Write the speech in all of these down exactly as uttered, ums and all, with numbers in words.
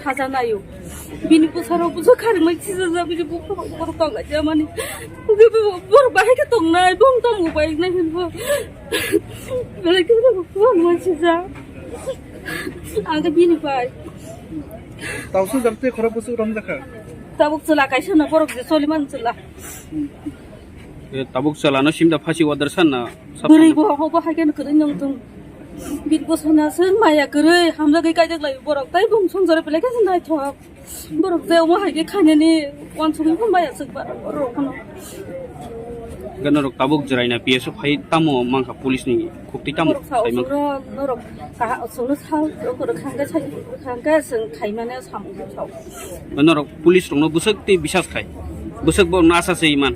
Haja nayo. Bini bwsarok bwsa kharmai sijajak, bini bwsarok borok tong laijak mani. Borok bahai khe tongnai, bong tong bo bai nai hinbo. Belai khe borok tong ma sijak. Ang khe bini bai. Tausu jam tei khorok bwswk rom jakha. Tabuk chwla kaisa no borok je choli man chwla. E, tabuk chwla no simda phasi order san na. Bwrwi bo ho bo hai khe kwrwi nung thung. Bini bwsana se maya kwrwi hamjagwi kaijak lai borok tai bung songjare belai khe naithok. Borok je omo hai khe khainani wansugwi phan bai aswk ba borok phano. Gana rok tabuk jwraina P S O phai tamo mankha police ni khukti tamo Borok sao khai mankha. Suro norok kaha sungno sao, okoro khangka sai khangka sung khaimane samung sao. Norok police rokno bwswk tei bisas khai. Bwswk borokno asa se iman.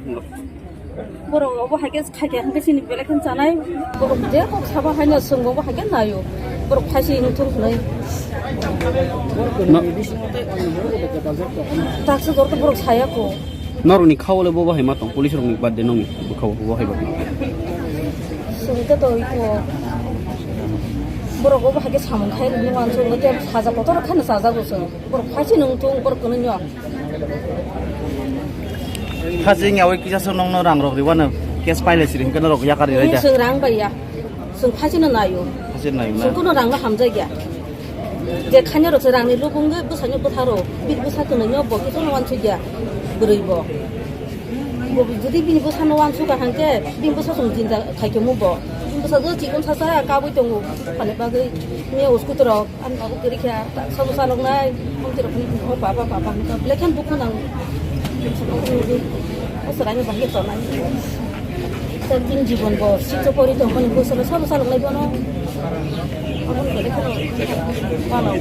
Borok obo hai khe khai khe hwnkhe chini belai khe chanai. Borok je kok sabo haino swngo bo hai khe naio. Borok phaisi wng thung hwnwi. No. Taksa jor khe borok saya kho. Norokni khao le bo bahai ma tong, police rokni bad de nongni khao bo bahai ba. Sung khe to iko. Borok obo hai khe samung khai rwni wansuk, tei saja kotor kheno chajago chwng. Borok phaisi nung thung, borok kwnwi no. Phaisi wngya oi kisa se nongno rang rok riwano case paile siri hwnkhe norok yakar ri Chwng rang bai ya. Chwng phaisi no naio. Phaisi no naio na? Chwng kuno rang no hamjak ya. Je khanya rok se rang ni lubung ge bwsani bwtharo. Bini bwsa kwnwi no bo kisa no wansuk ya. Bwrwi bo. Bo jodi bini bwsa no wansuk ka hwnkhe bini bwsa chwng jinda khai khe mu bo. Bini bwsa do chikon sa sa kabui tongo. Phani bagwi me uskutu rok. Ang tabuk kwrwi kha, ta sabo saloknai, mantri rok ni, "O baba, baba," hwnka, belai khe dukhu nango. O chwraino bahai khe tongnai. Ta tin jibon bo, sitio pori tongmani, bwsalo sabo saloknai bono. Aboni belai kheno pano.